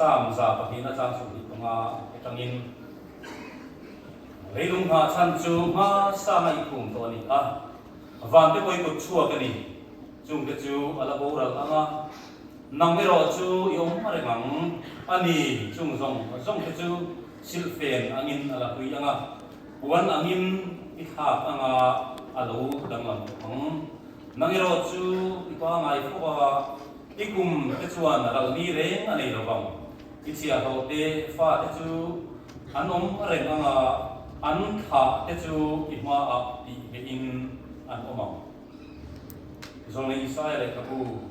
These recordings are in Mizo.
Psalm 102 chang 25 atangin Leilung nghah chhan chu hma sanga i khum tawh a ni a, van te pawh i kut chhuak a ni. Chungte chu a la boral ang a, nang erawh chu i awm reng ang a ni. Chung zawng zawng te chu silhfen angin a la hlui ang a, puan angin i thlak ang a, a lo danglam tawh ang. Nang erawh chu i pangai fo a, i kum te chuan ralni reng a nei lo vang. I chhiahhlawh te fa te chu an awm reng ang a, an thlah te chu i hmaah tih vehin an awm ang. Zawlnei Isaia lehkhabu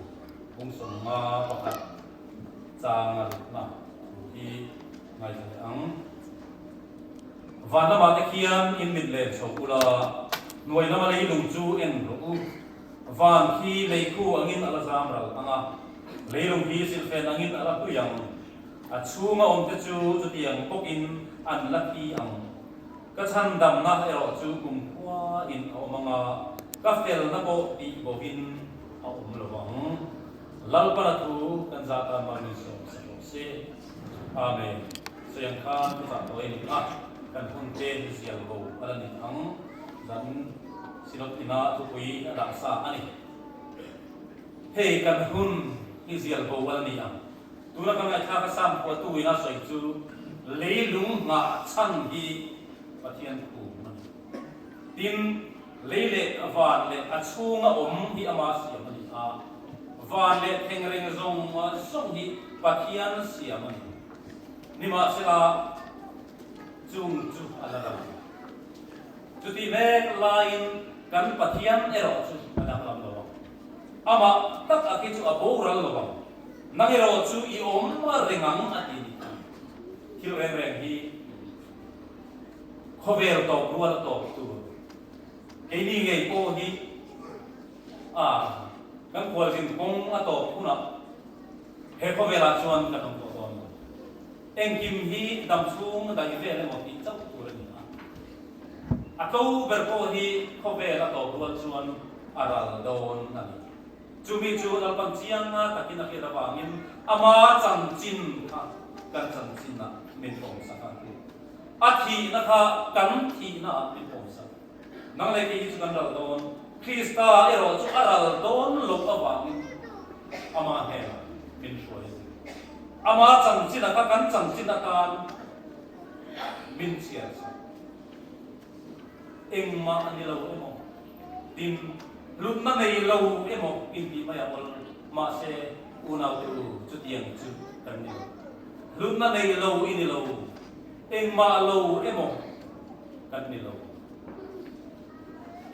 bung 51 chang a lutna thu hi ngaithla leh ang. Van lamah te khian in mit len chho ula, hnuai lama leilung chu en rawh u. Van khi leikhu angin a la zam ral ang a, leilung hi silhfen angin a la hlui ang. A chhunga awmte chu chutiang bawkin an la thi ang. Ka chhandamna erawh chu kumkhuain a awm ang a, ka felna pawh tih bovin a awm lo ang. Lalpana thu kan zah tan mahni sawm sak rawh se. Amen. Sawi ang khan ka zah tawh a ni a, kan hun te zial bo a la ni ang. Zan Synod ina thupui a dah sa a ni. Hei kan hun hi zial bo a la ni ang. Tuna kan ngaihthlak a Sam phuahtu ina sawi chu leilung nghah chhan hi Pathian khum a ni. Tin, lei leh van leh a chhunga awm hi ama siam a ni a, van leh thengreng zawng zawng hi Pathian siam a ni. Nimahsela, chung chu a la ral. Chutih mek laiin kan Pathian erawh chu a danglam lo ang. Amah tak a khi chu a boral lo ang. Nang erawh chu i awm reng ang a ti nih kha. Thil reng reng hi khawvel tawp rual a tawp tur. Keini ngei pawh hi a kan khualzin kawng a tawp hunah he khawvelah chuan kan awm tawh dawn lo. Engkim hi damchhung daih vel emaw tih chauh tur a ni a. A tlo ber pawh hi khawvel a tawp rual chuan a ral dawn a ni. Chumi chu Lalpan chianga takin a hriat avangin ama chanchin kha kan chanchinah min pawmsak a. A thihna kha kan thihnaah min pawmsak. Nang leh kei hi chu kan ral dawn, Krista erawh chu a ral dawn loh avangin Ama hnenah min hruai a ni. Ama chanchin a kha kan chanchin atan min chhiar sak. Engmah a ni lo emaw, tin hlutna nei lo emaw intih mai a awl, mahse unaute u chutiang chu kan ni lo. Hlutna nei lo i ni lo, engmah lo emaw kan ni lo.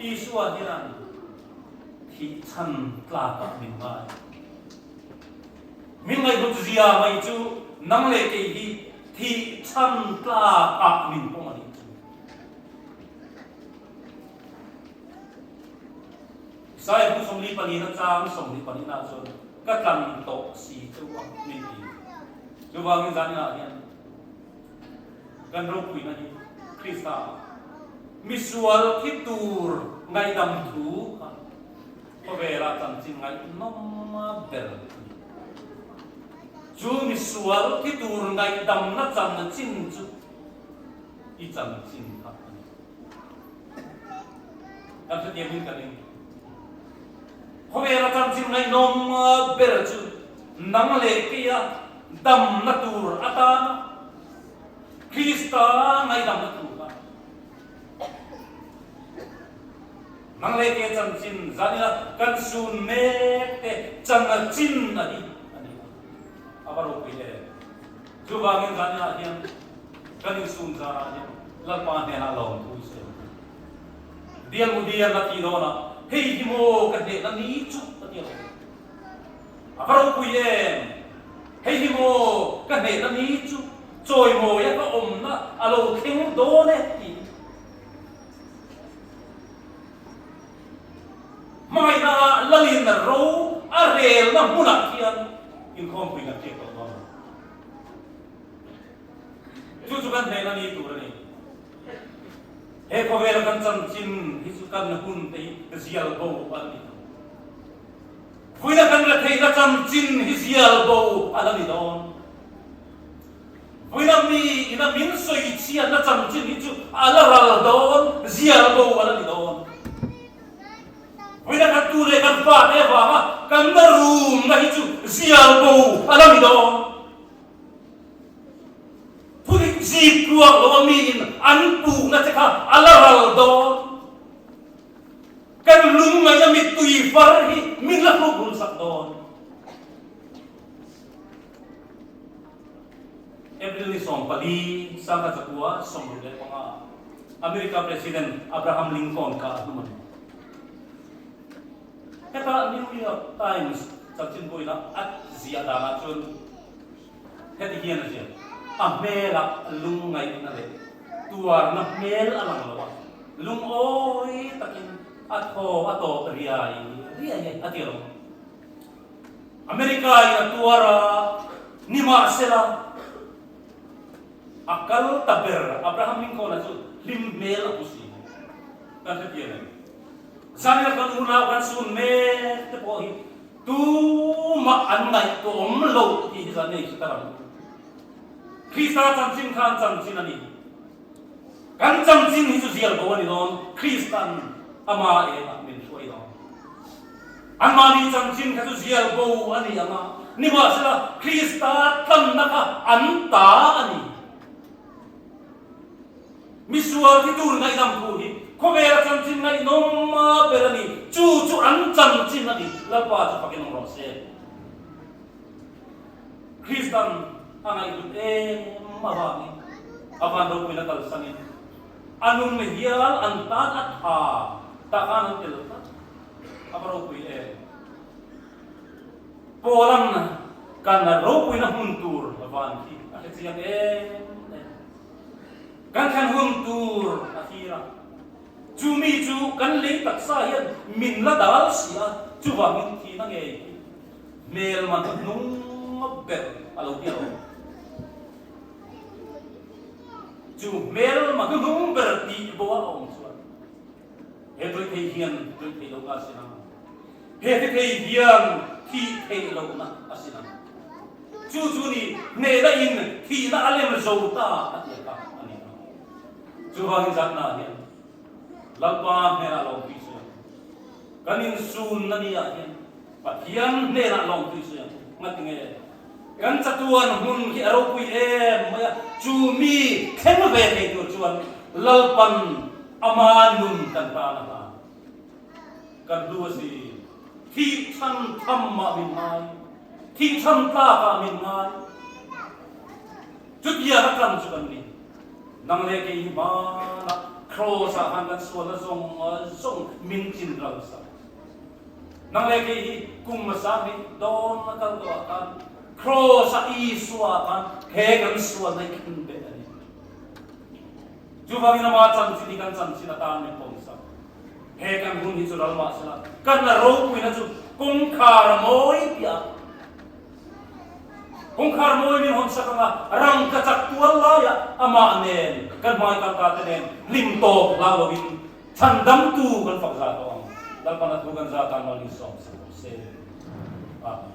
Isua hian thih chhan tlakah min ngai. Min ngaihhlut zia mai chu nang leh kei hi thih chhan tlakah min pawm a nih chu. Isaiah bu 44 na chang 24 nah chuan ka tlan tawh si cheu a min ti. Chuvangin zaninah hian Kan ropuina hi Krista misual thi tur ngaihdam thu kha khawvela chanchin ngaihnawm ber a ni. Chu misual thi tur ngaihdamna chanchin chu i chanchin kha a ni. Kan hrethiam in ka ring. Khawvela chanchin ngaihnawm ber chu nang leh keia damna tur atana Krista ngaihdamna tur kha nang leh ke chanchin zanina kan sun mek te chanchin a hi a ni a. A va ropui em. Chuvangin zanina hian kan insun zanah hian Lalpa hnenah lawm thu i sawi ang u. Dial mu dial a tih dawnah hei hi maw ka hnehna ni chu ka ti alawm. A va ropui em! Hei hi maw ka hnehna ni chu chawimawia ka awmna a lo thleng dawn e tiin hmangaihna ah Lalin ro a relna hmunah khian inkhawmpui kan hriat tawh dawn a. Chu chu kan hnehna ni tur a ni. He khawvela kan chanchin hi chu kan hun te hi zial bo a la ni tho. Vuina kan retheihna chanchin hi zial bo a la ni dawn. ina min sawi chhiatna chanchin hi chu a la ral dawn, zial bo a la ni dawn. Vawiina kan tu leh kan fate avanga kan la rumna hi chu zial bo a la ni dawn. Thudik zip tluak lo a miin an puhna che kha a la ral dawn. Kan lungngaihna mittui far hi min la hruk run sak dawn. April ni 14 sangha chakua 65 America President Abraham Lincoln kha a hnum a ni. Heta New York Times chanchin buaina a ziah danah chuan heti hian a ziak, A hmelah lungngaihna leh tuarna hmel a lang lo a, lungawi takin a thaw a tawp riai riai e a ti lo. America in a tuar a, nimahsela a kal ta ber Abraham Lincoln-a chu hlim hmel a pu si. Kan hre pian em? Zanina kan unau kan sun mek te pawh hi tumah an ngaihtuahawm lo tih hi zan nei hre ta ram. Krista chanchin kha an chanchin a ni. Kan chanchin hi chu zial bo a ni dawn, Kristan ama engah min hruai dawn. Anmahni chanchin kha chu zial bo a ni ang a, nimahsela Krista tlanna kha an ta a ni. Misual thi tur ngaihdam thu hi khawvela chanchin ngaihnawm ber a ni, chu chu an chanchin a ni, Lalpa chu fakin awm rawh se. Kristan a ngaihhlut em avangin a van ropuina kalsanin a nun hial an tan a tha tah khan an tel tlat. A va ropui em? Paula'n kan ropuina hmun tur van khi a hre chiang em em. Kan thlen hun tur a thlir a, chu mi chu kan lei taksa hian min la dal si a, chuvangin thihna ngei hi hmelma hnuhnung ber a lo ti alawm. Chu hmelma hnuhnung ber tih bo a awm chuan He tawih thei hian tawih theih lohna a sin ang. He thi thei hian thih theih lohna a sin ang. Chu chu ni hnehna in thihna a lem zo ta a ti kha a ni ang. Chuvangin zatna hian Lalpa hnenah lawmtui sawi ang. Kan insunna ni ah hian Pathian hnenah lawmtui sawi ang. Ngatinge? Kan chatuan hmun hi a ropui em mai a, chu mi thleng ve thei tur chuan Lalpan ama nun kan tan a hlan. Kan hlu a si, thih chhan tham ah min ngai, thih chhan tlak ah min ngai. Chutiang a tlan chu kan ni. Nang leh kei hi hmanah Kraws ah khan kan sualna zawng zawng min chin ral sak. Nang leh kei hi kum a sang hi dawn a kal tawh ah khan Kraws ah Isua ah khan he kan sualna hi khin bet a ni. Chuvangin ama chanchin hi kan chanchin atan min pawm sak. He kan hun hi chu ral mah sela kan la ropuina chu kawngkhar a mawi piah a. Kawngkhar mawi min hawn sak anga rangka chak tual laiah amah nen kan hmai kalta te nen hlim tawp hlau lovin Chhandamtu kan fak za tawh ang. Lalpan a thu kan za tan mal in sawm sak rawh se. Amen.